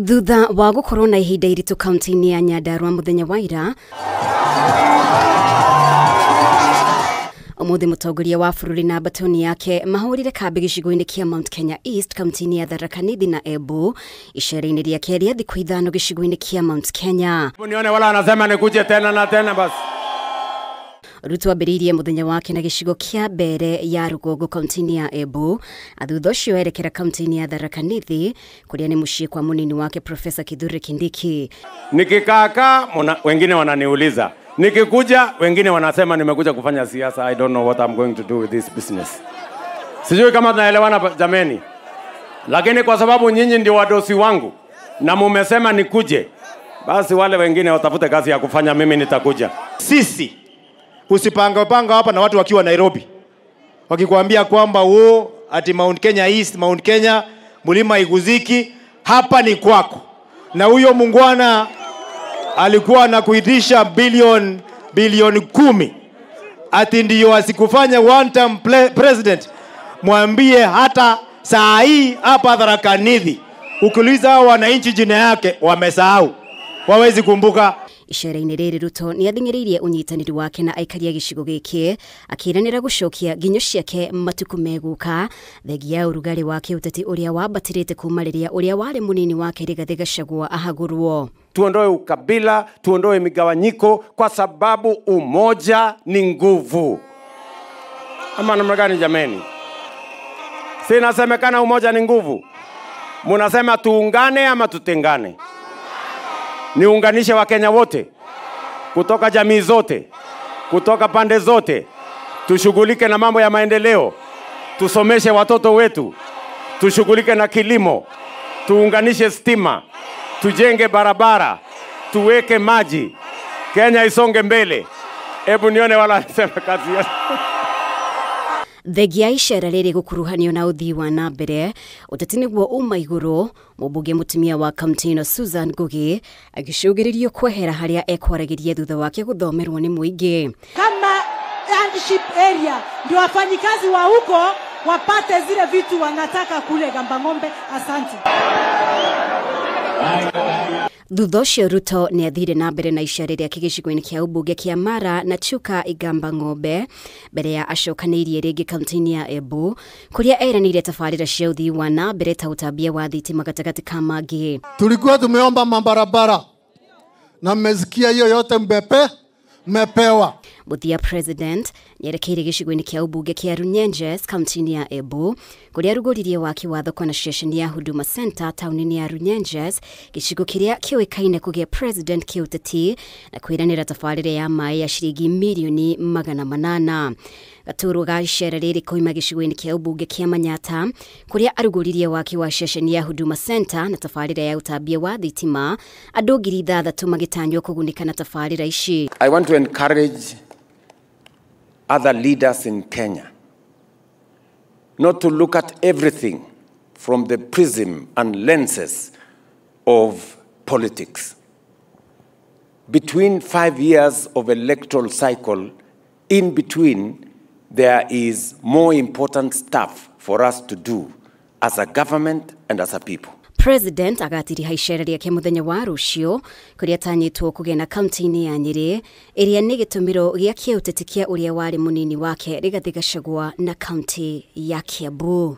Thutha wa gukorwo na ihinda iritu kaunti-inĩ ya Nyandarua muthenya wa ira, umuthi mutongoria wa bururi na batoni yake mahurire kambi gicigo-inĩ kia Mount Kenya East kaunti-inĩ ya Tharaka Nithi na Embu icera-inĩ rĩake rĩa thikũ 5 gicigo-inĩ kia Mount Kenya. Nione wala anasema nikuje tena na tena basi. Ruto ambĩrĩirie muthenya wake na gicigo kia mbere ya Rugongo kaunti-inĩ ya Embu, thutha ũcio erekera kaunti-inĩ ya Tharaka Nithi kuria ni muciĩ kwa munini wake Profesa Kithure Kindiki. Nikikaakaa wengine wananiuliza, nikikuja wengine wanasema nimekuja kufanya siasa. I don't know what I'm going to do with this business. Sijui kama tunaelewana jameni. Lakini kwa sababu nyinyi ndio wadosi wangu na mumesema nikuje, basi wale wengine watafute kazi ya kufanya, mimi nitakuja. Sisi usipanga panga hapa na watu wakiwa Nairobi wakikwambia kwamba wo ati Mount Kenya East, Mount Kenya mlima iguziki, hapa ni kwako. Na huyo mungwana alikuwa anakuitisha bilioni 10 ati ndio asikufanya one term president. Mwambie hata saa hii hapa Tharaka Nithi ukiuliza wananchi jina yake wamesahau, wawezi kumbuka. Icera-inĩ rĩrĩ Ruto nĩ athing'ĩrĩirie ũnyitanĩri wake na aikari a gĩcigo gĩkĩ akĩĩranĩra gũcokia nginyo ciake matukũ megũka thengia ya ũrugarĩ wa kĩũteti ũrĩa wambatĩrĩte kuma rĩrĩa ũrĩa warĩ mũnini wake Rigathĩ Gachagua ahagũrwo. Tuondoe ukabila, tuondoe migawanyiko, kwa sababu umoja ni nguvu. Ama namna gani jameni? Si inasemekana umoja ni nguvu? Munasema tuungane ama tutengane? Niunganishe Wakenya wote, kutoka jamii zote, kutoka pande zote. Tushughulike na mambo ya maendeleo, tusomeshe watoto wetu, tushughulike na kilimo, tuunganishe stima, tujenge barabara, tuweke maji, Kenya isonge mbele. Hebu nione wala sema kazi ya Thengia icera rĩrĩ gũkuruhanio na ũthii wa na mbere, ũteti nĩguo uma igũrũ. Mũmbunge mũtumia wa kaunti ĩno Susan Ngugi agĩcũngĩrĩrio kwehera harĩa ekwaragĩria thutha wake gũthomerwo nĩ mũingĩ. Kama landship area ndio wafanyikazi wa huko wapate zile vitu wanataka kule Gambang'ombe. Asante. Thutha ũcio Ruto nĩ athire na mbere na icera rĩake gĩcigo-inĩ kĩa ũmbunge kĩa Mara na Chuka Igamba Ng'ombe mbere ya acokanĩirie rĩngĩ kaunti-inĩ ya Embu kũrĩa eranĩire tabarĩra cia ũthii wa na mbere ta ũtambia wa thitima gatagatĩ ka mangĩ. Tulikuwa tumeomba mabarabara na mmesikia hiyo yote mmepewa. Muthia President nĩerekeire gĩcigo-inĩ kĩa ũmbunge kĩa Runyenjes kaunti-inĩ ya Embu kũrĩa arugũririe waki wa thoko na ceceni ya Huduma Center taũni-inĩ ya Runyenjes, gĩcigo kĩrĩa kĩũĩkaine kũgĩa President kĩũteti na kwĩranĩra tabarĩra ya maĩ ya ciringi mirioni 800. Gatũrũ ga icera rĩrĩ koima gĩcigo-inĩ kĩa ũmbunge kĩa Manyata kũrĩa arugũririe waki wa ceceni ya Huduma Center na tabarĩra ya ũtambia wa thitima, andũ 6,000 magĩtanywo kũgunĩka na tabarĩra ici. I want to encourage other leaders in Kenya not to look at everything from the prism and lenses of politics. Between 5 years of electoral cycle, in between, there is more important stuff for us to do as a government and as a people. President agatiriha icera rĩake muthenya wa rũciũ kũrĩa atanyĩtwo kũgĩa na kaunti-inĩ ya Nyĩrĩ ĩrĩa nĩ gĩtũmĩro gĩa kĩũteti kĩa ũrĩa warĩ mũnini wake Rigathĩ Gachagua na kaunti ya Kiambu.